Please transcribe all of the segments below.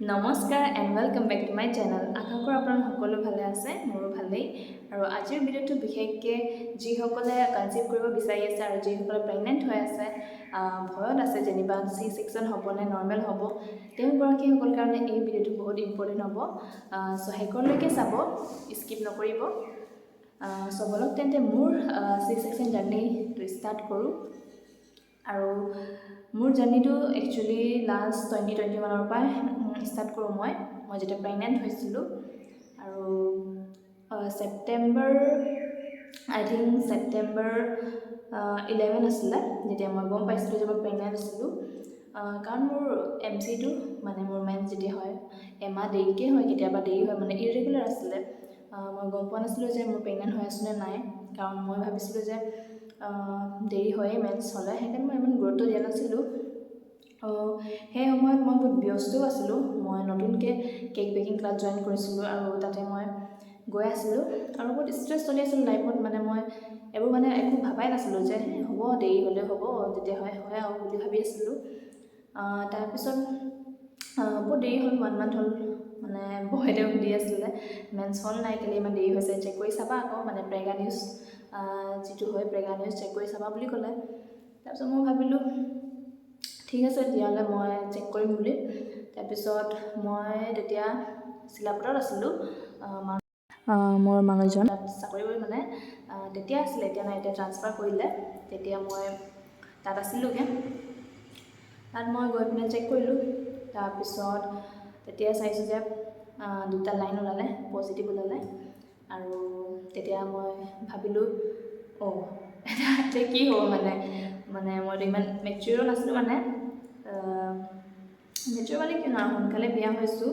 নমস্কাৰ and welcome back to my channel। আশা কৰোঁ আপোনালোক সকলো ভালে আছে, মোৰো ভালেই। আৰু আজিৰ ভিডিঅ'টো বিশেষকৈ যিসকলে কনচিভ কৰিব বিচাৰি আছে আৰু যিসকলে প্ৰেগনেণ্ট হৈ আছে, ভয়ত আছে যেনিবা চি ছেকশ্যন হ'ব নে নৰ্মেল হ'ব, তেওঁগৰাকীসকলৰ কাৰণে এই ভিডিঅ'টো বহুত ইম্পৰ্টেণ্ট হ'ব। চ' শেষলৈকে চাব, স্কিপ নকৰিব। চ' ব'লক তেন্তে মোৰ চি ছেকশ্যন জাৰ্ণিটো ষ্টাৰ্ট কৰোঁ। আৰু মোৰ জাৰ্ণিটো একচুৱেলি লাষ্ট 2021ৰ পৰাই ষ্টাৰ্ট কৰোঁ মই। মই যেতিয়া প্ৰেগনেণ্ট হৈছিলোঁ আৰু ছেপ্টেম্বৰ, আই থিংক ছেপ্টেম্বৰ 11 আছিলে যেতিয়া মই গম পাইছিলোঁ যে মই প্ৰেগনেণ্ট আছিলোঁ। কাৰণ মোৰ এম চিটো, মানে মোৰ মেন্স যেতিয়া হয়, এমাহ দেৰিকৈ হয়, কেতিয়াবা দেৰি হয়, মানে ইৰেগুলাৰ আছিলে। মই গম পোৱা নাছিলোঁ যে মোৰ প্ৰেগনেণ্ট হৈ আছোঁ নে নাই, কাৰণ মই ভাবিছিলোঁ যে দেৰি হয়েই মেন্স হ'লে, সেইকাৰণে মই ইমান গুৰুত্ব দিয়া নাছিলোঁ। সেই সময়ত মই বহুত ব্যস্তও আছিলোঁ। মই নতুনকৈ কেক বেকিং ক্লাছ জইন কৰিছিলোঁ আৰু তাতে মই গৈ আছিলোঁ আৰু বহুত ষ্ট্ৰেছ চলি আছিল লাইফত। মানে মই এইবোৰ মানে একো ভাবাই নাছিলোঁ যে হ'ব, দেৰি হ'লেও হ'ব, যেতিয়া হয় হয় আৰু বুলি ভাবি আছিলোঁ। তাৰপিছত বহুত দেৰি হ'ল, ওৱান মান্থ হ'ল। মানে বৌহঁতে সুধি আছিলে, মেন্স হ'ল নাই, কেলৈ ইমান দেৰি হৈছে, চেক কৰি চাবা আকৌ, মানে প্ৰেগা নিউজ যিটো হয়, প্ৰেগা নিউজ চেক কৰি চাবা বুলি ক'লে। তাৰপিছত মই ভাবিলোঁ, ঠিক আছে তেতিয়াহ'লে মই চেক কৰিম বুলি। তাৰপিছত মই তেতিয়া চিলাপথাৰত আছিলোঁ। মোৰ মানুহজন তাত চাকৰি কৰি মানে তেতিয়া আছিলে, এতিয়া নাই, এতিয়া ট্ৰান্সফাৰ কৰিলে। তেতিয়া মই তাত আছিলোঁগৈ। তাত মই গৈ পিনে চেক কৰিলোঁ। তাৰপিছত তেতিয়া চাইছোঁ যে দুটা লাইন ওলালে, পজিটিভ ওলালে। আৰু তেতিয়া মই ভাবিলোঁ, অ' এতিয়া কি হ'ব? মানে মানে মইতো ইমান মেচিয়ৰো নাছিলোঁ। মানে মেচিয়ৰ মানে কি আৰু, সোনকালে বিয়া হৈছোঁ।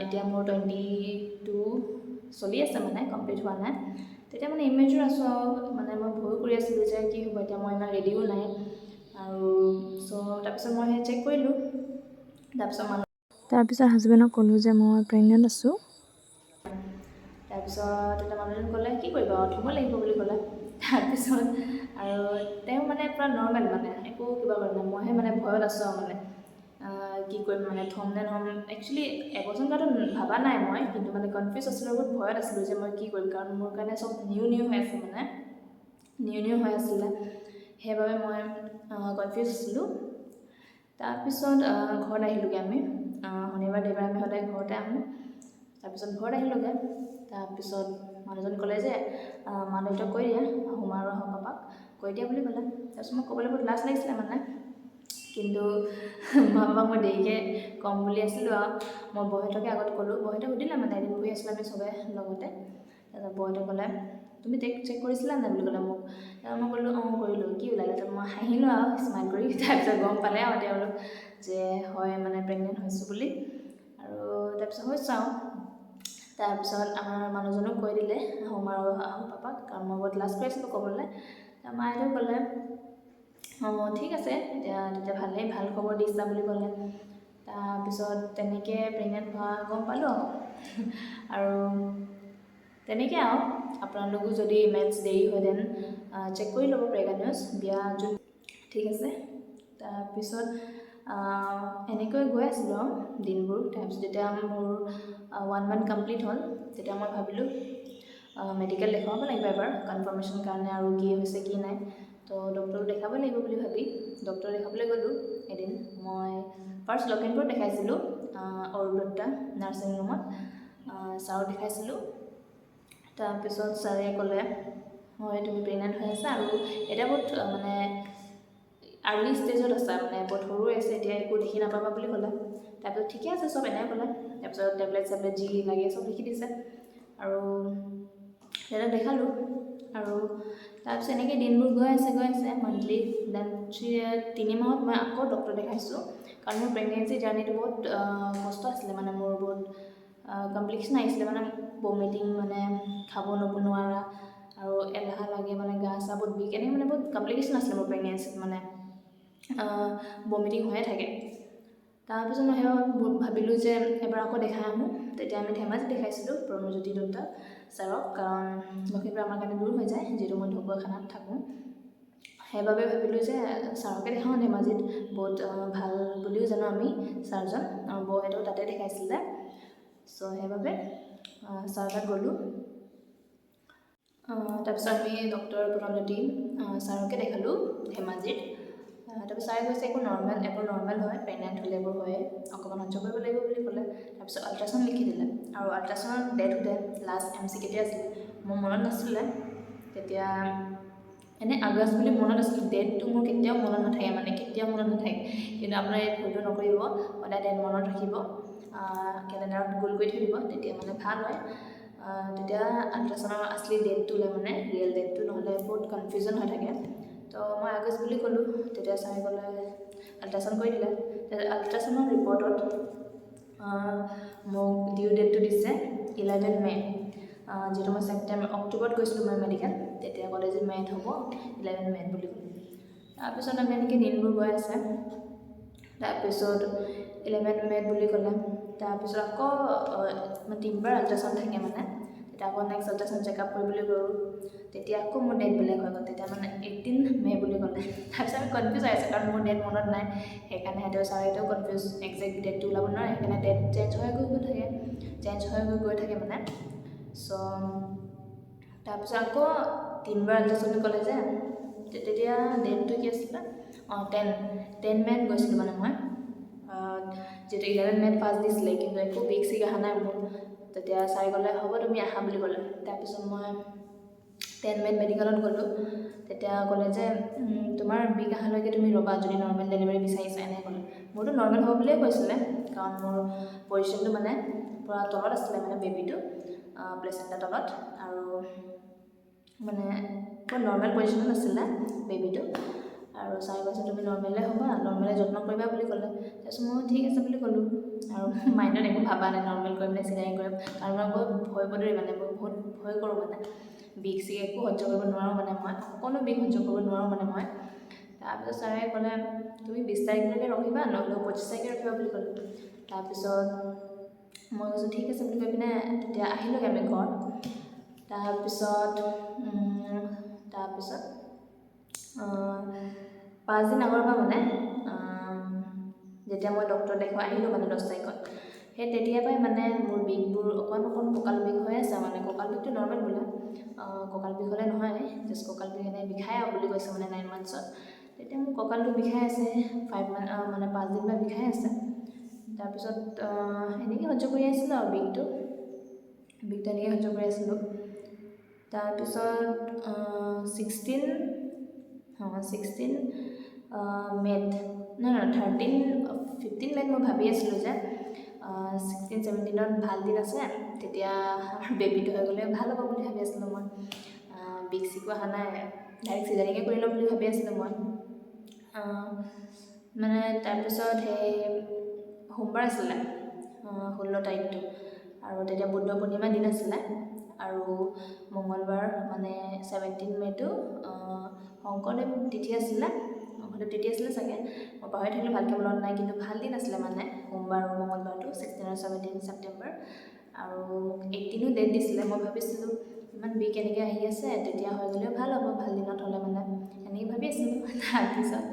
এতিয়া মোৰ 22 চলি আছে, মানে কমপ্লিট হোৱা নাই। তেতিয়া মানে ইমেচিয়ৰ আছোঁ আৰু মানে মই ভয়ো কৰি আছিলোঁ যে কি হ'ব এতিয়া, মই ইমান ৰেডিও নাই। আৰু চ' তাৰপিছত মই সেই চেক কৰিলোঁ। তাৰপিছত মানুহ তাৰপিছত হাজবেণ্ডক ক'লোঁ যে মই প্ৰেগনেণ্ট আছোঁ। তাৰপিছত তেতিয়া মানুহজন ক'লে, কি কৰিবা আৰু, থ'ব লাগিব বুলি ক'লে। তাৰপিছত আৰু তেওঁ মানে পূৰা নৰ্মেল, মানে একো কিবা কৰা নাই। মইহে মানে ভয়ত আছোঁ আৰু মানে কি কৰিম, মানে থ'ম নে নথ'ম। একচুৱেলি এবৰ্চন কৰাটো ভবা নাই মই, কিন্তু মানে কনফিউজ আছিলোঁ, বহুত ভয়ত আছিলোঁ যে মই কি কৰিম, কাৰণ মোৰ কাৰণে চব নিউ নিউ হৈ আছে, মানে নিউ নিউ হৈ আছিলে, সেইবাবে মই কনফিউজ আছিলোঁ। তাৰপিছত ঘৰত আহিলোঁগৈ আমি। শনিবাৰ দেওবাৰে আমি সদায় ঘৰতে আহোঁ। তাৰপিছত ঘৰত আহিলোঁগৈ। তাৰপিছত মানুহজন ক'লে যে মা দেউতাক কৈ দিয়া, আহো মা আৰু আহো পাপাক কৈ দিয়া বুলি ক'লে। তাৰপিছত মোক ক'বলৈ বহুত লাজ লাগিছিলে মানে, কিন্তু মা পাপাক মই দেৰিকৈ ক'ম বুলি আছিলোঁ আৰু মই বৌহঁতকে আগত ক'লোঁ। বৌহঁতে সুধিলে, মানে এদিন বহি আছিলোঁ আমি চবে লগতে। তাৰপিছত বৌহঁতে ক'লে, তুমি চেক কৰিছিলা নাই বুলি ক'লে মোক। তাৰপৰা মই ক'লোঁ, অঁ কৰিলোঁ, কি ওলালে? তাৰপিছত মই হাঁহিলোঁ আৰু স্মাইল কৰি। তাৰপিছত গম পালে আৰু তেওঁলোক যে হয়, মানে প্ৰেগনেণ্ট হৈছোঁ বুলি। আৰু তাৰপিছত হৈছোঁ আৰু তাৰপিছত আমাৰ মানুহজনক কৈ দিলে, আহো মা আৰু আহো পাপাক, কাৰণ মই বহুত লাজ কৰি আছিলোঁ ক'বলৈ। মায়েতো ক'লে, অঁ ঠিক আছে, এতিয়া তেতিয়া ভালেই, ভাল খবৰ দিছা বুলি ক'লে। তাৰপিছত তেনেকৈ প্ৰেগনেণ্ট হোৱা গম পালোঁ আৰু তেনেকৈ আৰু আপোনালোকো যদি মেন্স দেৰি হয়, then check কৰি ল'ব প্ৰেগা নিউজ বিয়া যোন। ঠিক আছে। তাৰপিছত এনেকৈ গৈ আছিলোঁ আৰু দিনবোৰ। তাৰপিছত যেতিয়া মোৰ ওৱান মান্থ কমপ্লিট হ'ল, তেতিয়া মই ভাবিলোঁ মেডিকেল দেখুৱাব লাগিব এবাৰ কনফাৰ্মেশ্যন কাৰণে আৰু কি হৈছে কি নাই। তো ডক্টৰক দেখাব লাগিব বুলি ভাবি ডক্টৰ দেখাবলৈ গ'লোঁ এদিন। মই ফাৰ্ষ্ট লখিমপুৰত দেখাইছিলোঁ, অৰূপ দত্তা নাৰ্ছিং ৰুমত ছাৰক দেখাইছিলোঁ। তাৰপিছত ছাৰে ক'লে, হয়, তুমি প্ৰেগনেণ্ট হৈ আছা আৰু এতিয়া বহুত মানে আৰ্লি ষ্টেজত আছা, মানে বহুত সৰু হৈ আছে এতিয়া, একো দেখি নাপাবা বুলি ক'লে। তাৰপিছত ঠিকে আছে চব, এনেকৈ ক'লে। তাৰপিছত টেবলেট চেবলেট যি লাগে চব লিখি দিছে আৰু সিহঁতক দেখালোঁ। আৰু তাৰপিছত এনেকৈ দিনবোৰ গৈ আছে, গৈ আছে, মান্থলি then 3 মাহত মই আকৌ ডক্টৰ দেখাইছোঁ, কাৰণ মোৰ প্ৰেগনেঞ্চি জাৰ্ণিটো বহুত কষ্ট আছিলে। মানে মোৰ বহুত কমপ্লিকেশ্যন আহিছিলে, মানে বমিটিং, মানে খাব নোৱাৰা আৰু এলাহ লাগে, মানে গা চা বহুত বিষ, এনেকৈ মানে বহুত কমপ্লিকেশ্যন আছিলে মোৰ প্ৰেগনেঞ্চিত, মানে বমিটিং হৈয়ে থাকে। তাৰপিছত মই সেয়া ভাবিলোঁ যে এবাৰ আকৌ দেখাই আহোঁ। তেতিয়া আমি ধেমাজিত দেখাইছিলোঁ প্ৰণৱজ্যোতি দত্ত ছাৰক, কাৰণ লখিমপুৰ আমাৰ কাৰণে দূৰ হৈ যায়, যিহেতু মই ঢকুৱাখানাত থাকোঁ। সেইবাবে ভাবিলোঁ যে ছাৰকে দেখাওঁ ধেমাজিত, বহুত ভাল বুলিও জানো আমি ছাৰজন, বৌহঁতেও তাতে দেখাইছিলে। চ' সেইবাবে ছাৰ তাত গ'লোঁ। তাৰপিছত আমি ডক্টৰ প্ৰণমজ্যোতি ছাৰকে দেখালোঁ ধেমাজিত। তাৰপিছত ছাৰে কৈছে একো নৰ্মেল, এইবোৰ নৰ্মেল হয়, প্ৰেগনেণ্ট হ'লে এইবোৰ হয়ে, অকণমান সহ্য কৰিব লাগিব বুলি ক'লে। তাৰপিছত আল্ট্ৰাচাউণ্ড লিখি দিলে আৰু আল্ট্ৰাচাউণ্ডত ডেট সোধে, লাষ্ট MC কেতিয়া আছিলে, মোৰ মনত নাছিলে তেতিয়া। এনেই আগষ্ট বুলি মনত আছিল, ডেটটো মোৰ কেতিয়াও মনত নাথাকে, মানে কেতিয়াও মনত নাথাকে। কিন্তু আপোনাৰ এই ভুলটো নকৰিব, সদায় ডেট মনত ৰাখিব, কেলেণ্ডাৰত গোল কৰি থৈ দিব, তেতিয়া মানে ভাল হয়। তেতিয়া আল্ট্ৰাচাউণ্ডৰ আচলি ডেটটো ওলাই, মানে ৰিয়েল ডেটটো, নহ'লে বহুত কনফিউজন হৈ থাকে। তো মই আগষ্ট বুলি ক'লোঁ, তেতিয়া ছাৰে ক'লে, আল্ট্ৰাচাউণ্ড কৰি দিলে। আল্ট্ৰাচাউণ্ডৰ ৰিপৰ্টত মোক ডিউ ডেটটো দিছে 11 মে'। যিহেতু মই ছেপ্টেম্বৰ অক্টোবৰত গৈছিলোঁ মই মেডিকেল, তেতিয়া ক'লে যে মে'ত হ'ব, 11 মে'ত বুলি ক'লে। তাৰপিছত আমি এনেকৈ দিনবোৰ গৈ আছে। তাৰপিছত 11 মে'ত বুলি ক'লে। তাৰপিছত আকৌ মানে তিনিবাৰ আল্ট্ৰাচাউণ্ড থাকে মানে, তেতিয়া আকৌ নেক্সট আল্ট্ৰাচাউণ্ড চেকআপ কৰিবলৈ গ'লোঁ, তেতিয়া আকৌ মোৰ ডেট বেলেগ হৈ গ'ল। তেতিয়া মানে 18 মে' বুলি ক'লে। তাৰপিছত আমি কনফিউজ হৈ আছোঁ, কাৰণ মোৰ ডেট মনত নাই। সেইকাৰণে সিহঁতেও, ছাৰহঁতেও কনফিউজ, একজেক্ট ডেটটো ওলাব নোৱাৰে। সেইকাৰণে ডেট চেঞ্জ হৈ গৈ গৈ থাকে, চেঞ্জ হৈ গৈ গৈ থাকে মানে। চ' তাৰপিছত আকৌ তিনিবাৰ আল্ট্ৰাচাউণ্ড ক'লে যে তেতিয়া ডেটটো কি আছিলে? অঁ, 10 মে'ত গৈছিলোঁ মানে মই। যিহেতু 11 মে'ত ফাৰ্ষ্ট দিছিলে, কিন্তু একো বিষ চিক অহা নাই মোৰ। তেতিয়া ছাৰে ক'লে, হ'ব তুমি আহা বুলি ক'লে। তাৰপিছত মই 10 মে'ত মেডিকেলত গ'লোঁ। তেতিয়া ক'লে যে তোমাৰ বিষ অহালৈকে তুমি ৰ'বা, যদি নৰ্মেল ডেলিভাৰী বিচাৰিছা, এনেকৈ ক'লে। মোৰতো নৰ্মেল হ'ব বুলিয়ে কৈছিলে, কাৰণ মোৰ পজিশ্যনটো মানে পূৰা তলত আছিলে, মানে বেবীটো প্লেচেণ্টা তলত আৰু মানে পূৰা নৰ্মেল পজিশ্যনত আছিলে বেবীটো। আৰু ছাৰে কৈছে, তুমি নৰ্মেলে হ'বা, নৰ্মেলে যত্ন কৰিবা বুলি ক'লে। তাৰপিছত মই ঠিক আছে বুলি ক'লোঁ আৰু মাইণ্ডত একো ভবা নাই নৰ্মেল কৰিম নে চিজাৰিং কৰিম, কাৰণ মই বহুত ভয় পদুৰি, মানে মই বহুত ভয় কৰোঁ। মানে বিষ চিক একো সহ্য কৰিব নোৱাৰোঁ, মানে মই অকণো বিষ সহ্য কৰিব নোৱাৰোঁ মানে মই। তাৰপিছত ছাৰে ক'লে, তুমি 20 তাৰিখলৈকে ৰখিবা, নহ'লেও 25 তাৰিখে ৰখিবা বুলি ক'লে। তাৰপিছত মই কৈছোঁ ঠিক আছে বুলি কৈ পিনে তেতিয়া আহিলোঁগৈ আমি ঘৰত। তাৰপিছত 5 দিন আগৰ পৰা, মানে যেতিয়া মই ডক্টৰ দেখুৱাই আহিলোঁ মানে 10 তাৰিখত, সেই তেতিয়াৰ পৰাই মানে মোৰ বিষবোৰ অকণ অকণ কঁকাল বিষ হৈ আছে। মানে কঁকাল বিষটো নৰ্মেল বোলে, কঁকাল বিষ হ'লে নহয়, জাষ্ট কঁকাল বিষ এনেই বিষায় আৰু বুলি কৈছে মানে 9 মান্থছত। তেতিয়া মোৰ কঁকালটো বিষাই আছে, 5 মান্থ, মানে 5 দিন বা বিষাই আছে। তাৰপিছত এনেকৈ সহ্য কৰি আছিলোঁ আৰু বিষটো এনেকৈ সহ্য কৰি আছিলোঁ। তাৰপিছত 16 মে'ত, নহয় নহয়, 13, 15 মে'ত মই ভাবি আছিলোঁ যে 16, 17ত ভাল দিন আছে, তেতিয়া আমাৰ বেবীটো হৈ গ'লে ভাল হ'ব বুলি ভাবি আছিলোঁ মই। বিষ চিকো অহা নাই, ডাইৰেক্ট চিজাৰিঙে কৰি ল'ম বুলি ভাবি আছিলোঁ মই মানে। তাৰপিছত সেই সোমবাৰ আছিলে 16 তাৰিখটো আৰু তেতিয়া বুদ্ধ পূৰ্ণিমা দিন আছিলে আৰু মঙলবাৰ মানে 17 মে'টো শংকৰদেৱ তিথি আছিলে, শংকৰদেৱ তিথি আছিলে চাগে, মই পাহৰি থাকিলোঁ, ভালকৈ মনত নাই। কিন্তু ভাল দিন আছিলে মানে সোমবাৰ আৰু মঙলবাৰটো, 16 আৰু 17 ছেপ্টেম্বৰ। আৰু 18ও ডেট দিছিলে। মই ভাবিছিলোঁ ইমান বিষ কেনেকৈ আহি আছে, তেতিয়া হৈ গ'লেও ভাল হ'ব, ভাল দিনত হ'লে মানে, এনেকৈ ভাবি আছিলোঁ। তাৰপিছত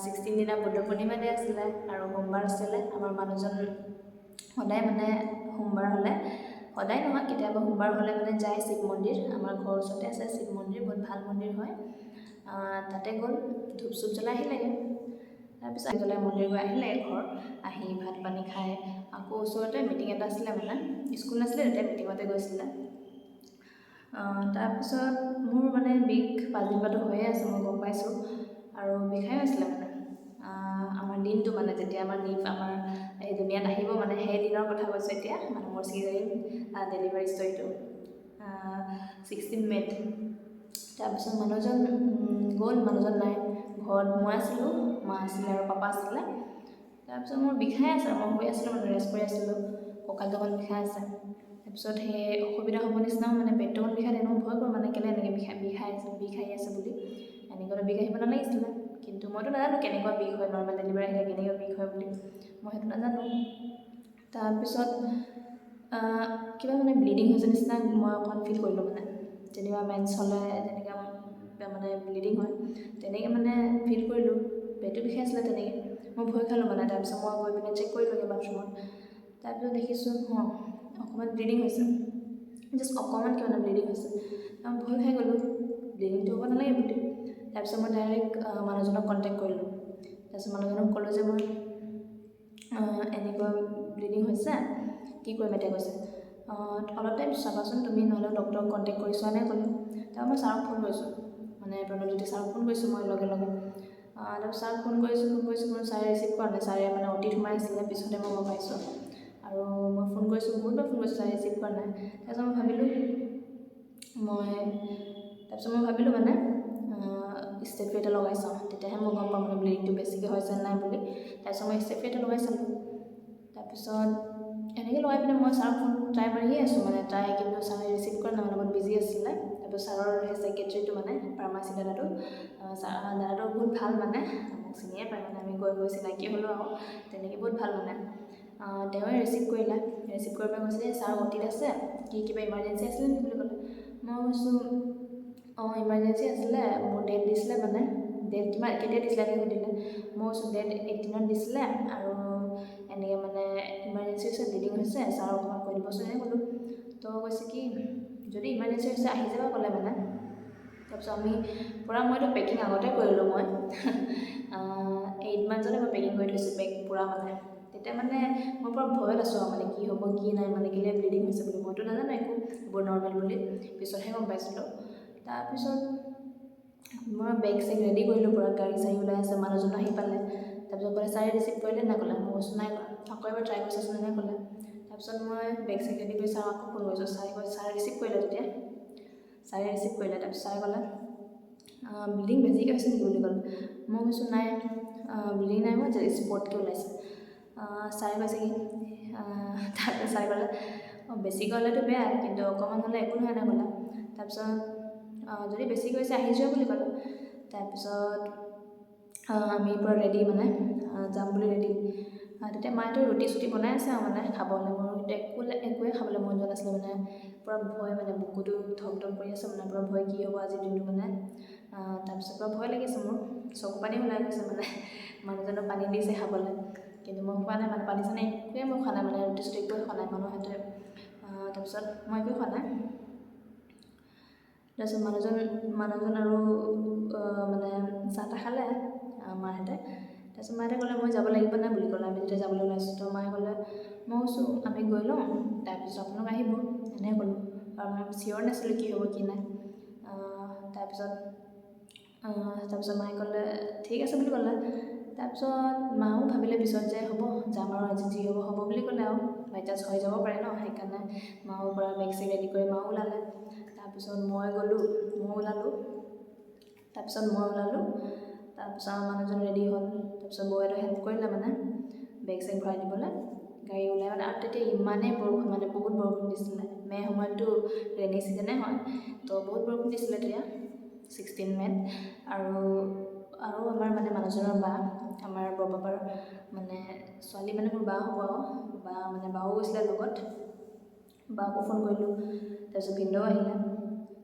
16 দিনা বুদ্ধ পূৰ্ণিমা ডে আছিলে আৰু সোমবাৰ আছিলে। আমাৰ মানুহজন সদায় মানে সোমবাৰ হ'লে, সদায় নহয়, কেতিয়াবা সোমবাৰ হ'লে মানে যায় শিৱ মন্দিৰ। আমাৰ ঘৰৰ ওচৰতে আছে শিৱ মন্দিৰ, বহুত ভাল মন্দিৰ হয়। তাতে গ'ল, ধূপ চুপ জ্বলাই আহিলেগৈ। তাৰপিছত জ্বলাই মন্দিৰ গৈ আহিলে, ঘৰ আহি ভাত পানী খাই আকৌ ওচৰতে মিটিং এটা আছিলে, মানে স্কুল নাছিলে তেতিয়া, মিটিঙতে গৈছিলে। তাৰপিছত মোৰ মানে বিষ 5 দিন পৰাতো হৈয়ে আছে, মই গম পাইছোঁ আৰু বিষায়ো আছিলে। মানে আমাৰ দিনটো, মানে যেতিয়া আমাৰ নিপ আমাৰ এই দুনিয়াত আহিব, মানে সেই দিনৰ কথা কৈছোঁ এতিয়া, মানে মোৰ চিজাৰিং ডেলিভাৰী ষ্টৰিটো 16 মে'ত। তাৰপিছত মানুহজন গ'ল, মানুহজন নাই ঘৰত, মই আছিলোঁ, মা আছিলে আৰু পাপা আছিলে। তাৰপিছত মোৰ বিষাই আছে, মই শুই আছিলোঁ, মানে ৰেষ্ট কৰি আছিলোঁ, কঁকালটো অকণ বিষাই আছে। তাৰপিছত সেই অসুবিধা হ'ব নিচিনাও, মানে পেটটো অকণ বিষাই থাকে, মই ভয় কৰোঁ, মানে কেলৈ এনেকৈ বিষাই বিষাই আছে, বিষাই আছে বুলি। এনেকুৱাতো বিষ আহিব নালাগিছিলে, কিন্তু মইতো নাজানো কেনেকুৱা বিষ হয়, নৰ্মেল ডেলিভাৰী আহিলে কেনেকুৱা বিষ হয় বুলি মই সেইটো নাজানো। তাৰপিছত কিবা মানে ব্লিডিং হৈছে নিচিনা মই অকণ ফিল কৰিলোঁ, মানে যেনিবা মেন্স হ'লে যেনেকুৱা মানে ব্লিডিং হয়, তেনেকৈ মানে ফিল কৰিলোঁ। পেটো বিষাই আছিলে তেনেকৈ, মই ভয় খালোঁ মানে। তাৰপিছত মই গৈ পিনে চেক কৰিলোঁগৈ বাথৰুমত। তাৰপিছত দেখিছোঁ, অঁ, অকণমান ব্লিডিং হৈছে, জাষ্ট অকণমানকৈ মানে ব্লিডিং হৈছে। মই ভয় খাই গ'লোঁ, ব্লিডিংটো হ'ব নালাগে বুলি। তাৰপিছত মই ডাইৰেক্ট মানুহজনক কণ্টেক্ট কৰিলোঁ। তাৰপিছত মানুহজনক ক'লোঁ যে মই এনেকুৱা ব্লিডিং হৈছে, কি কৰিম এতিয়া কৈছে। অলপ টাইম চাবাচোন তুমি, নহ'লে ডক্টৰক কণ্টেক্ট কৰি চোৱা, এনেকৈ ক'লে। তাৰপৰা মই ছাৰক ফোন কৰিছোঁ, মানে প্ৰণৱজ্যোতি ছাৰক ফোন কৰিছোঁ মই লগে লগে। তাৰপিছত ছাৰক ফোন কৰিছোঁ, ফোন কৰিছোঁ, ফোন ছাৰে ৰিচিভ কৰা নাই। ছাৰে মানে অ'টিত সোমাই আছিলে, পিছতে মই গম পাইছোঁ। আৰু মই ফোন কৰিছোঁ, বহুতবাৰ ফোন কৰিছোঁ, ছাৰে ৰিচিভ কৰা নাই। তাৰপিছত মই ভাবিলোঁ মানে ষ্টেফি এটা লগাই চাওঁ, তেতিয়াহে মই গম পাম মানে ব্লিডিংটো বেছিকৈ হৈছে নাই বুলি। তাৰপিছত মই ষ্টেফি এটা লগাই চালোঁ। তাৰপিছত এনেকৈ লগাই পিনে মই ছাৰক ফোন ট্ৰাই মাৰিয়ে আছোঁ মানে ট্ৰাই, কিন্তু ছাৰে ৰিচিভ কৰা নাই, মানে বহুত বিজি আছিলে। তাৰপিছত ছাৰৰ সেই ছেক্ৰেটেৰীটো, মানে ফাৰ্মাচী দাদাটো, দাদাটো বহুত ভাল, মানে মোক চিনিয়ে পায়, মানে আমি গৈ গৈ চিনাকি হ'লোঁ আৰু তেনেকৈ বহুত ভাল। মানে তেওঁৱে ৰিচিভ কৰিলে। ৰিচিভ কৰি পেলাই কৈছে, ছাৰ অ'টিত আছে, কি কিবা ইমাৰ্জেঞ্চি আছিলে নেকি বুলি ক'লে। মই কৈছোঁ, অঁ, ইমাৰ্জেঞ্চি আছিলে, মোৰ ডেট দিছিলে, মানে ডেট কিমান, কেতিয়া দিছিলে এনেকৈ সুধিলে। মই কৈছোঁ ডেট 18ত দিছিলে আৰু এনেকৈ মানে ইমাৰ্জেঞ্চি হৈছে, ব্লিডিং হৈছে, ছাৰক অকণমান কৈ দিবচোন, এনেকৈ ক'লোঁ। তো কৈছে কি, যদি ইমাৰ্জেঞ্চি হৈছে আহি যাবা ক'লে মানে। তাৰপিছত আমি পূৰা, মইতো পেকিং আগতে কৰিলোঁ। মই 8 মান্থছতে মই পেকিং কৰি থৈছোঁ বেগ পূৰা। মানে তেতিয়া মানে মই পূৰা ভয়ত আছোঁ আৰু মানে কি হ'ব কি নাই, মানে কেলৈ ব্লিডিং হৈছে বুলি মইতো নাজানো একো, এইবোৰ নৰ্মেল বুলি পিছতহে গম পাইছিলোঁ। তাৰপিছত মই বেগ চেগ ৰেডি কৰিলোঁ পূৰা, গাড়ী চাড়ী ওলাই আছে, মানুহজনো আহি পালে। তাৰপিছত ক'লে, ছাৰে ৰিচিভ কৰিলে নাই ক'লে। মই কৈছোঁ নাই কৰা। আকৌ এবাৰ ট্ৰাই কৰি চাচোন, এনেকৈ ক'লে। তাৰপিছত মই বেগ চেগ ৰেডি কৰি ছাৰক আকৌ ফোন কৰিছোঁ। ছাৰে কৈ ছাৰে ৰিচিভ কৰিলে তেতিয়া। ছাৰে ৰিচিভ কৰিলে। তাৰপিছত ছাৰে ক'লে, ব্লিডিং বেছিকৈ হৈছে নেকি বুলি ক'লে। মই কৈছোঁ, নাই, ব্লিডিং নাই হোৱা, স্পটকৈ ওলাইছে। ছাৰে কৈছে কি, তাৰপিছত ছাৰে ক'লে, অঁ, বেছিকৈ হ'লেতো বেয়া, কিন্তু অকণমান হ'লে একো নহয়, এনেকৈ ক'লে। তাৰপিছত যদি বেছিকৈ হৈছে আহি যোৱা বুলি ক'লে। তাৰপিছত আমি পূৰা ৰেডি, মানে যাম বুলি ৰেডি। তেতিয়া মায়েতো ৰুটি চুটি বনাই আছে আৰু মানে খাবলৈ। মোৰ কিন্তু একোৱে খাবলৈ মন যোৱা নাছিলে, মানে পূৰা ভয়, মানে বুকুটো ধক ধক কৰি আছে, মানে পূৰা ভয়, কি হ'ব আজিৰ দিনটো মানে। তাৰপিছত পূৰা ভয় লাগিছে মোৰ, চকু পানী ওলাই গৈছে। মানে মানুহজনক পানী দিছে খাবলৈ, কিন্তু মই খোৱা নাই, মানে পানী চানী একোৱে মই খোৱা নাই, মানে ৰুটি চুটি একোৱে খোৱা নাই মানুহহঁতে। তাৰপিছত মই একোৱে খোৱা নাই। তাৰপিছত মানুহজন আৰু মানে চাহ তাহ খালে মাহঁতে। তাৰপিছত মাহঁতে ক'লে, মই যাব লাগিব নাই বুলি ক'লে। আমি যেতিয়া যাবলৈ ওলাইছোঁ, তো মায়ে ক'লে, মই কৈছোঁ আমি গৈ লওঁ, তাৰপিছত আপোনালোক আহিব, এনেকৈ ক'লোঁ, আৰু মই চিয়'ৰ নাছিলোঁ কি হ'ব কি নাই। তাৰপিছত মায়ে ক'লে, ঠিক আছে বুলি ক'লে। তাৰপিছত মাও ভাবিলে পিছত যে হ'ব, যাম আৰু আজি যি হ'ব হ'ব বুলি ক'লে আৰু বাই চান্স হৈ যাব পাৰে ন, সেইকাৰণে মাও পূৰা বেগ চেগ ৰেডি কৰি মাও ওলালে। তাৰপিছত মই গ'লোঁ, মই ওলালোঁ। তাৰপিছত মই ওলালোঁ, তাৰপিছত আমাৰ মানুহজন ৰেডি হ'ল। তাৰপিছত বৌহঁতে হেল্প কৰিলে, মানে বেগ চেগ ভৰাই দিবলৈ। গাড়ী ওলাই মানে, আৰু তেতিয়া ইমানেই বৰষুণ, মানে বহুত বৰষুণ দিছিলে। মে' সময়ততো ৰেইনি ছিজনে হয়, তো বহুত বৰষুণ দিছিলে তেতিয়া 16 মে'ত। আৰু আমাৰ মানে মানুহজনৰ বা, আমাৰ বৰপাপাৰ মানে ছোৱালী, মানে মোৰ বা হ'ব আৰু বা, মানে বাও গৈছিলে লগত। বাকো ফোন কৰিলোঁ। তাৰপিছত ভিনদেউ আহিলে।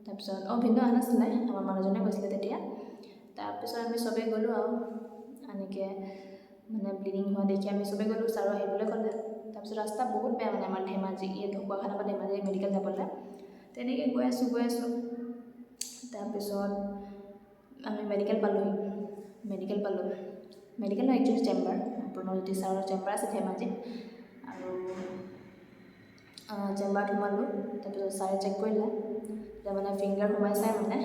তাৰপিছত, অঁ, ভিনদেউ অহা নাছিলে, আমাৰ মানুহজনে গৈছিলে তেতিয়া। তাৰপিছত আমি চবেই গ'লোঁ আৰু এনেকৈ মানে ব্লিডিং হোৱা দেখি আমি চবেই গ'লোঁ। ছাৰো আহিবলৈ ক'লে। তাৰপিছত ৰাস্তা বহুত বেয়া, মানে আমাৰ ধেমাজি, এই ঢকুৱাখানাৰ পৰা ধেমাজি মেডিকেল যাবলৈ। তেনেকৈ গৈ আছোঁ, গৈ আছোঁ। তাৰপিছত আমি মেডিকেল পালোঁহি। মেডিকেল পালোঁ, মেডিকেল নহয়, একচুৱেলি চেম্বাৰ, প্ৰণৱজ্যোতি ছাৰৰ চেম্বাৰ আছে ধেমাজিত। আৰু চেম্বাৰত সোমালোঁ। তাৰপিছত ছাৰে চেক কৰিলে। তেতিয়া মানে ফিংগাৰ সোমাই চাই, মানে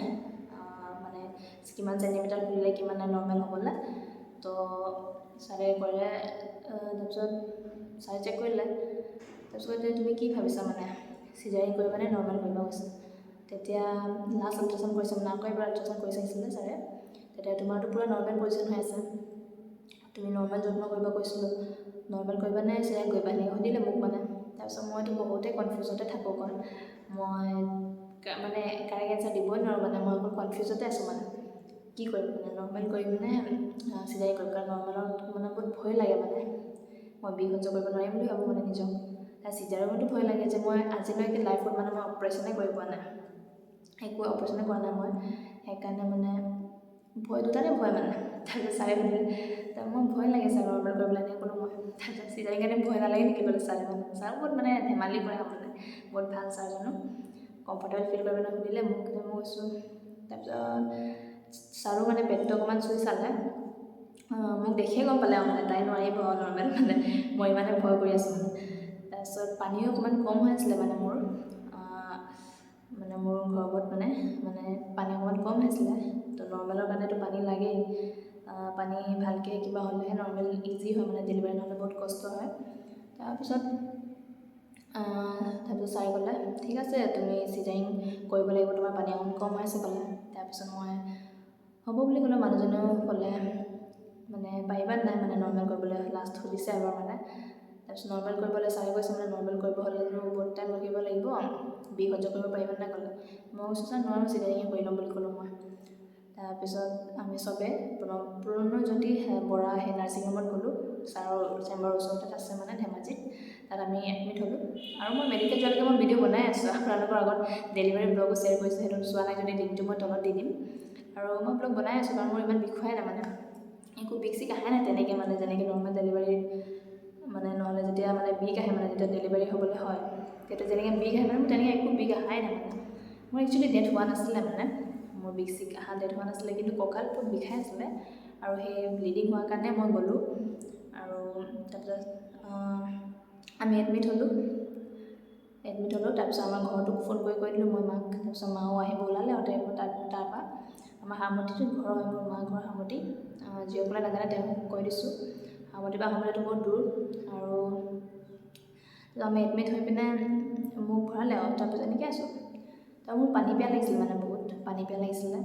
কিমান চেণ্টিমিটাৰ খুলিলে, কিমান নৰ্মেল হ'বলৈ। তো ছাৰে ক'লে, তাৰপিছত ছাৰে চেক কৰিলে। তাৰপিছত এতিয়া তুমি কি ভাবিছা, মানে চিজাৰিং কৰিবা নে নৰ্মেল কৰিবা কৈছে। তেতিয়া লাষ্ট আল্ট্ৰাচাউণ্ড কৰিছে, মানে আকৌ এবাৰ আল্ট্ৰাচাউণ্ড কৰি চাইছিলে ছাৰে। তেতিয়া তোমাৰতো পূৰা নৰ্মেল পজিশ্যন হৈ আছে, তুমি নৰ্মেল যত্ন কৰিব কৈছিলোঁ, নৰ্মেল কৰিবা নে চিজাৰিং কৰিবা, এনেকৈ সুধিলে মোক মানে। তাৰপিছত মইতো বহুতেই কনফিউজতে থাকোঁ, অকল মই মানে কাৰেক্ট এনচাৰ দিবই নোৱাৰোঁ। মানে মই অকল কনফিউজতে আছোঁ, মানে কি কৰিম, মানে নৰ্মেল কৰিম নে চিজাৰিং কৰিম? কাৰণ নৰ্মেলত মানে বহুত ভয় লাগে, মানে মই বিষ সহ্য কৰিব নোৱাৰিম বুলি ভাবোঁ মানে নিজক। চিজাৰিঙতো ভয় লাগে যে মই আজিলৈকে লাইফত মানে মই অপাৰেশ্যনেই কৰি পোৱা নাই। একো অপাৰেশ্যনে কৰা নাই মই, সেইকাৰণে মানে ভয়, দুটাতে ভয় মানে। তাৰপিছত ছাৰে সুধিলে, মই ভয় লাগে ছাৰ নৰ্মেল কৰিবলৈ, এনেকৈ ক'লোঁ মই। তাৰপিছত চিজাৰিং কাৰণে ভয় নালাগে নেকি ক'লে ছাৰে মানে। ছাৰ বহুত মানে ধেমালি কৰে মানে, বহুত ভাল ছাৰজনো, কমফৰ্টেবল ফিল কৰিবলৈ সুধিলে মোক, মই কৈছোঁ। তাৰপিছত ছাৰো মানে পেটটো অকণমান চুই চালে, মোক দেখিয়ে গম পালে আৰু মানে তাই নোৱাৰিব নৰ্মেল মানে, মই ইমানে ভয় কৰি আছোঁ মানে। তাৰপিছত পানীও অকণমান কম হৈ আছিলে মানে মোৰ, মানে মোৰ গৰ্ভত মানে মানে পানী অকণমান কম হৈছিলে। তো নৰ্মেলৰ কাৰণেতো পানী লাগেই, পানী ভালকৈ কিবা হ'লেহে নৰ্মেল ইজি হয় মানে ডেলিভাৰী, নহ'লে বহুত কষ্ট হয়। তাৰপিছত তাৰপিছত ছাৰে ক'লে ঠিক আছে, তুমি চিজাৰিং কৰিব লাগিব, তোমাৰ পানী অকণ কম হৈ আছে ক'লে। তাৰপিছত মই হ'ব বুলি ক'লোঁ, মানুহজনেও ক'লে মানে পাৰিবা নাই মানে নৰ্মেল কৰিবলৈ, লাষ্ট সুধিছে এবাৰ মানে। তাৰপিছত নৰ্মেল কৰিবলৈ ছাৰে কৈছে মানে নৰ্মেল কৰিব হ'লেতো বহুত টাইম ৰখিব লাগিব, বিষ সহ্য কৰিব পাৰিবা নাই ক'লে। মই কৈছোঁ ছাৰ নোৱাৰোঁ, চিজাৰিঙে কৰি ল'ম বুলি ক'লোঁ মই। তাৰপিছত আমি চবে প্ৰণজ্যোতি বৰা সেই নাৰ্ছিং হোমত গ'লোঁ, ছাৰৰ চেম্বাৰৰ ওচৰতে আছে মানে ধেমাজিত, তাত আমি এডমিট হ'লোঁ। আৰু মই মেডিকেল যোৱালৈকে মই ভিডিঅ' বনাই আছোঁ, আপোনালোকৰ আগত ডেলিভাৰী ব্লগো শ্বেয়াৰ কৰিছোঁ, সেইটো চোৱা নাই যদি লিংকটো মই তলত দি দিম। আৰু মই ব্লগ বনাই আছোঁ কাৰণ মোৰ ইমান বিষ হোৱাই নাই মানে, একো বিষ চিক অহাই নাই তেনেকৈ মানে, যেনেকৈ নৰ্মেল ডেলিভাৰী মানে নহ'লে যেতিয়া মানে বিষ আহে মানে যেতিয়া ডেলিভাৰী হ'বলৈ হয় তেতিয়া যেনেকৈ বিষ আহে মানে, মোৰ তেনেকৈ একো বিষ অহাই নাই মানে। মোৰ একচুৱেলি ডেট হোৱা নাছিলে মানে, মোৰ বিষ চিক অহা ডেট হোৱা নাছিলে, কিন্তু কঁকাল বহুত বিষাই আছিলে আৰু সেই ব্লিডিং হোৱাৰ কাৰণে মই গ'লোঁ। আৰু তাৰপিছত আমি এডমিট হ'লোঁ, এডমিট হ'লোঁ। তাৰপিছত আমাৰ ঘৰতো ফোন কৰি কৈ দিলোঁ মই মাক। তাৰপিছত মাও আহিব ওলালে আৰু তেওঁ তাৰপৰা আমাৰ হাৰমতিটো ঘৰ হয়, মোৰ মা ঘৰ হাৰমতি, যিসকলে নাজানে তেওঁক কৈ দিছোঁ, হাৰমতিৰ পৰা হাৰমতিটো বহুত দূৰ। আৰু আমি এডমিট হৈ পিনে মোক ভৰালে আৰু তাৰপিছত এনেকৈ আছোঁ। তাৰ মোৰ পানী পিয়াহ লাগিছিলে মানে, বহুত পানী পিয়াহ লাগিছিলে,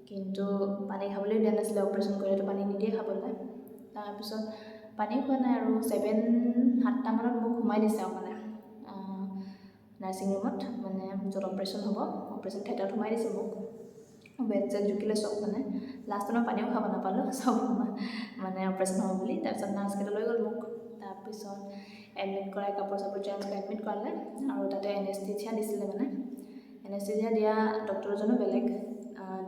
কিন্তু পানী খাবলৈও দিয়া নাছিলে, অপাৰেশ্যন কৰিলেতো পানী নিদিয়ে খাবলৈ। তাৰপিছত পানীও খোৱা নাই আৰু 7-8টামানত মোক সোমাই দিছে আৰু মানে নাৰ্ছিং ৰুমত, মানে য'ত অপাৰেশ্যন হ'ব, অপাৰেশ্যন থিয়েটাৰত সোমাই দিছে মোক। বেড চেড জুকিলে চব মানে, লাষ্টত মই পানীও খাব নাপালোঁ, চব মানে অপাৰেশ্যন হ'ব বুলি। তাৰপিছত নাৰ্ছকেইটা লৈ গ'ল মোক, তাৰপিছত এডমিট কৰাই কাপোৰ চাপোৰ চেঞ্জ কৰি এডমিট কৰালে। আৰু তাতে এনেস্থেচিয়া দিছিলে মানে, এনেস্থেচিয়া দিয়া ডক্টৰজনো বেলেগ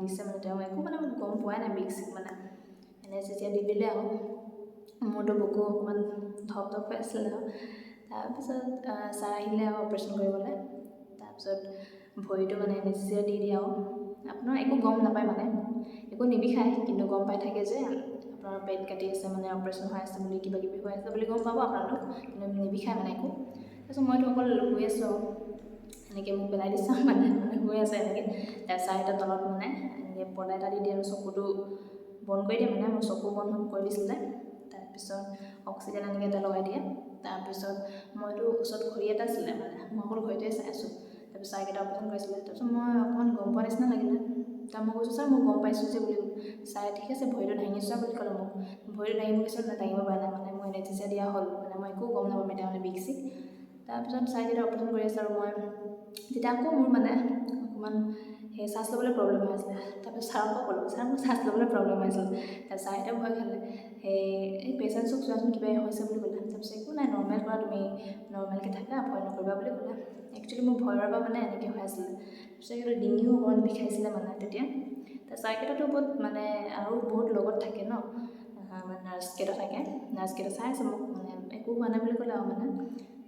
দিছে মানে, তেওঁ একো মানে মোক গম পোৱাই নাই বিষ চিক মানে, এনেস্থেচিয়া দি দিলে আৰু মোৰতো বুকু অকণমান ধপ ধপ হৈ আছিলে আৰু। তাৰপিছত ছাৰ আহিলে আৰু অপাৰেশ্যন কৰিবলৈ, তাৰপিছত ভৰিটো মানে এনেস্থেচিয়া দি দিয়ে আৰু আপোনাৰ একো গম নাপায় মানে, একো নিবিষায়, কিন্তু গম পাই থাকে যে আপোনাৰ পেট কাটি আছে মানে অপাৰেশ্যন হৈ আছে বুলি, কিবা কিবি হৈ আছে বুলি গম পাব আপোনালোক, কিন্তু নিবিষায় মানে একো। তাৰপিছত মইতো অকল শুই আছোঁ আৰু এনেকৈ মোক পেলাই দিছে মানে, মানে শুই আছে এনেকৈ। তাৰপিছত ছাৰে তলত মানে এনেকৈ পৰ্দা এটা দি দিয়ে আৰু চকুটো বন্ধ কৰি দিয়ে মানে, মোৰ চকু বন্ধ কৰি দিছিলে। তাৰপিছত অক্সিজেন এনেকৈ এটা লগাই দিয়ে। তাৰপিছত মইতো ওচৰত ঘড়ী এটা আছিলে মানে, মই অকল ঘড়ীটোৱে চাই আছোঁ। তাৰপিছত ছাৰকেইটা অপাৰেশ্যন কৰিছিলে, তাৰপিছত মই অকণমান গম পোৱা নিচিনা লাগিলে। তাৰ মই কৈছোঁ ছাৰ মই গম পাইছোঁ যে বুলি ক'লোঁ। ছাৰে ঠিক আছে ভৰিটো দাঙি চোৱা বুলি ক'লে মোক, ভৰিটো দাঙিব কৈছে, দাঙিব পৰা নাই মানে, মোৰ এনেস্থেচিয়া দিয়া হ'ল মানে, মই একো গম নাপাম এতিয়া মানে বিষ চিক। তাৰপিছত ছাৰকেইটা অপাৰেশ্যন কৰি আছে আৰু মই তেতিয়া আকৌ মোৰ মানে অকণমান সেই শ্বাস ল'বলৈ প্ৰব্লেম হৈ আছিলে। তাৰপিছত ছাৰকো ক'লোঁ, ছাৰ মোৰ শ্বাস ল'বলৈ প্ৰব্লেম হৈ আছিলে। তাৰপিছত ছাৰে ভয় খালে, সেই এই পেচেণ্টছক চোৱাচোন কিবা হৈছে বুলি ক'লে। তাৰপিছত একো নাই, নৰ্মেল কৰা, তুমি নৰ্মেলকৈ থাকা, ভয় নকৰিবা বুলি ক'লে। একচুৱেলি মোৰ ভয়ৰ পৰা মানে এনেকৈ হৈ আছিলে। তাৰপিছত সেইটো ডিঙিও অকণমান বিষাইছিলে মানে তেতিয়া। তাৰপিছত ছাৰকেইটাতো বহুত মানে আৰু বহুত লগত থাকে ন, মানে নাৰ্ছকেইটা থাকে, নাৰ্ছকেইটা চাই আছে মোক মানে, একো হোৱা নাই বুলি ক'লে আৰু মানে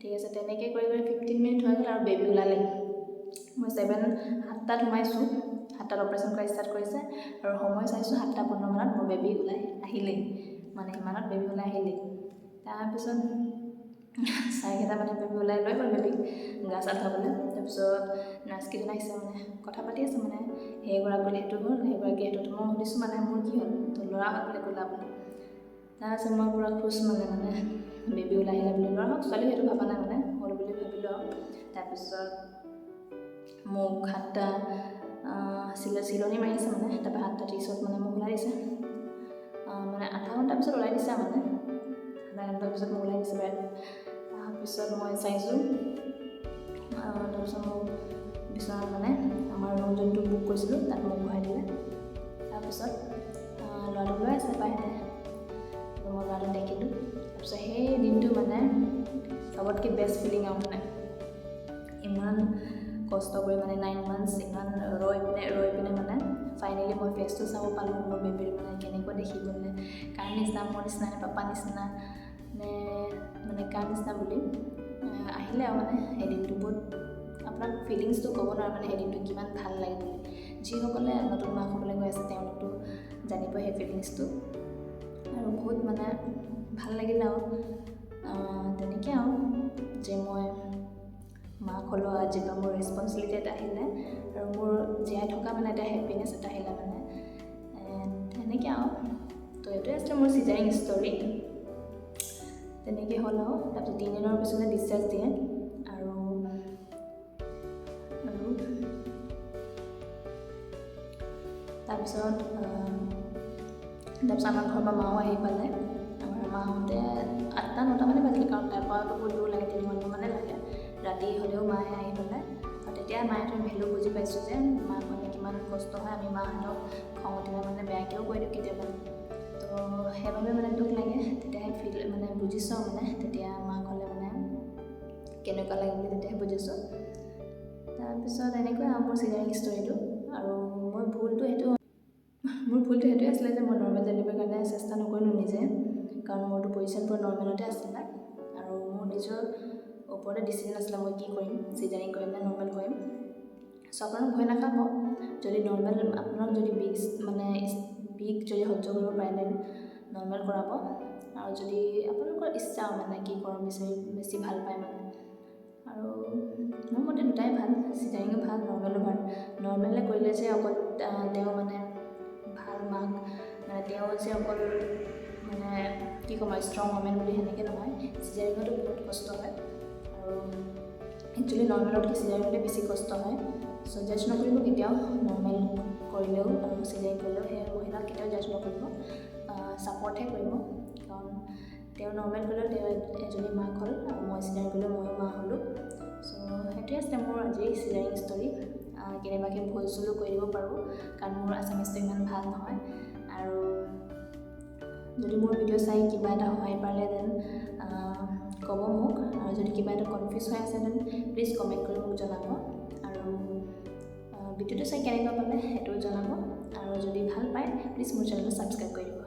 ঠিক আছে। তেনেকৈ কৰি কৰি 15 মিনিট হৈ গ'ল আৰু বেবী ওলালে। মই 7-8টাত সোমাইছোঁ, 7টাত অপাৰেশ্যন কৰা ষ্টাৰ্ট কৰিছে আৰু সময় চাইছোঁ 7টা 15 মানত মোৰ বেবী ওলাই আহিলেই, মানে সিমানত বেবী ওলাই আহিলেই। তাৰপিছত ছাৰকেইটা মানে বেবী ওলাই লৈ গ'ল বেবীক গা চা ধুৱাবলৈ। তাৰপিছত নাৰ্ছকেইজন আহিছে মানে কথা পাতি আছে মানে, সেইগৰাকী সেইটো হ'ল, সেইগৰাকী সেইটো। মই সুধিছোঁ মানে মোৰ কি হ'ল, তো ল'ৰা হ'ল বুলি ক'লে আপুনি। তাৰপিছত মই পূৰা খুচ মানে, মানে বেবী ওলাই আহিলে বুলি, ল'ৰা হওক ছোৱালী সেইটো ভবা নাই মানে, হ'ল বুলি ভাবিলোঁ আৰু। তাৰপিছত মোক 7টা চিলনি মাৰিছে মানে, তাৰপৰা 7টা 30ত মানে মোক ওলাই দিছে, মানে আধা ঘণ্টাৰ পিছত ওলাই দিছে মানে, আধা ঘণ্টাৰ পিছত মোক ওলাই দিছে বাহিৰত। তাৰপিছত মই চাইছোঁ, তাৰপিছত মোক বিচনাত মানে আমাৰ ৰুম যোনটো বুক কৰিছিলোঁ তাত মোক বহাই দিলে। তাৰপিছত ল'ৰাটোক লৈ আছে বাহিৰতে, মই ল'ৰাটোক দেখিলোঁ। তাৰপিছত সেই দিনটো মানে চবতকৈ বেষ্ট ফিলিং আৰু মানে, ইমান কষ্ট কৰি মানে 9 মান্থছ ইমান ৰৈ পিনে ৰৈ পিনে মানে ফাইনেলি মই ফেচটো চাব পালোঁ মোৰ বেবীৰ, মানে কেনেকুৱা দেখিবলৈ, কাৰ নিচিনা, মোৰ নিচিনা নে পাপা নিচিনা নে মানে কাৰ নিচিনা বুলি আহিলে আৰু মানে সেই দিনটো বহুত আপোনাক ফিলিংছটো ক'ব নোৱাৰে, মানে সেই দিনটো কিমান ভাল লাগে বুলি। যিসকলে নতুন মাক হ'বলৈ গৈ আছে, তেওঁলোকতো জানিবই সেই ফিলিংছটো। আৰু বহুত মানে ভাল লাগিলে আৰু তেনেকৈ আৰু যে মই মাক হ'লোঁ, আজিৰ পৰা মোৰ ৰেচপনচিবিলিটি এটা আহিলে আৰু মোৰ জীয়াই থকা মানে এটা হেপিনেছ এটা আহিলে মানে তেনেকৈ আৰু। তো এইটোৱে আছিলে মোৰ চিজাৰিং ষ্টৰী। তেনেকৈ হ'ল আৰু তাৰপিছত 3 দিনৰ পিছতে ডিছচাৰ্জ দিয়ে আৰু আৰু তাৰপিছত আমাৰ ঘৰৰ পৰা মাও আহি পালে। আমাৰ মা আহোঁতে 8টা 9টা মানে বাজিলে, কাৰণ তাৰ পৰাতো বহুত দূৰ লাগে, 3 ঘণ্টামানে লাগে। ৰাতি হ'লেও মায়ে আহি পালে। আৰু তেতিয়া মাহঁতৰ ভেলু বুজি পাইছোঁ যে মাক মানে কিমান কষ্ট হয়। আমি মাহঁতক খং উঠিলে মানে বেয়াকৈও কৈ দিওঁ কেতিয়াবা। তো সেইবাবে মানে দুখ লাগে। তেতিয়াহে ফিল মানে বুজিছোঁ আৰু মানে তেতিয়া মাক হ'লে মানে কেনেকুৱা লাগে বুলি তেতিয়াহে বুজিছোঁ। তাৰপিছত এনেকুৱাই আৰু মোৰ চিজাৰিং ষ্টৰীটো। আৰু মই ভুলটো সেইটো মোৰ ভুলটো সেইটোৱে আছিলে যে মই নৰ্মেল ডেলিভাৰীৰ কাৰণে চেষ্টা নকৰিলোঁ নিজে, কাৰণ মোৰতো পজিশ্যন পূৰা নৰ্মেলতে আছিলে আৰু মোৰ নিজৰ ওপৰতে ডিচিজন আছিলে মই কি কৰিম, চিজাৰিং কৰিম নে নৰ্মেল কৰিম। চ' আপোনালোক ভয় নাখাব। যদি নৰ্মেল আপোনাক যদি বিষ মানে বিষ যদি সহ্য কৰিব পাৰে, then normal কৰাব। আৰু যদি আপোনালোকৰ ইচ্ছা মানে কি কৰিব বিচাৰি বেছি ভাল পায় মানে। আৰু মোৰ মতে দুটাই ভাল, চিজাৰিঙো ভাল, নৰ্মেলো ভাল। নৰ্মেলে কৰিলে যে অকল তেওঁ মানে ভাল মাক, মানে তেওঁ যে অকল মানে কি ক'ম আৰু ষ্ট্ৰং ওমেন বুলি সেনেকৈ নহয়। চিজাৰিঙতো বহুত কষ্ট হয় আৰু একচুৱেলি নৰ্মেলতকৈ চিজাৰিঙতে বেছি কষ্ট হয়। চ' জাজ নকৰিব কেতিয়াও, নৰ্মেল কৰিলেও আৰু চিজাৰিং কৰিলেও সেই মহিলাক কেতিয়াও জাজ নকৰিব, ছাপৰ্টহে কৰিব। কাৰণ তেওঁ নৰ্মেল কৰিলেও তেওঁ এজনী মাক হ'ল আৰু মই চিজাৰিং কৰিলেও ময়ো মা হ'লোঁ। চ' সেইটোৱে আছিলে মোৰ আজিৰ চিজাৰিং ষ্টৰী। কেনেবাকৈ ভুল চুলো কৰি দিব পাৰোঁ, কাৰণ মোৰ আছামিজটো ইমান ভাল নহয়। আৰু যদি মোৰ ভিডিঅ' চাই কিবা এটা সহায় পালে, then ক'ব মোক। আৰু যদি কিবা এটা কনফিউজ হৈ আছে, then please comment কৰি মোক জনাব। আৰু ভিডিঅ'টো চাই কেনেকুৱা পালে সেইটোও জনাব। আৰু যদি ভাল পায়, প্লিজ মোৰ চেনেলটো ছাবস্ক্ৰাইব কৰি দিব।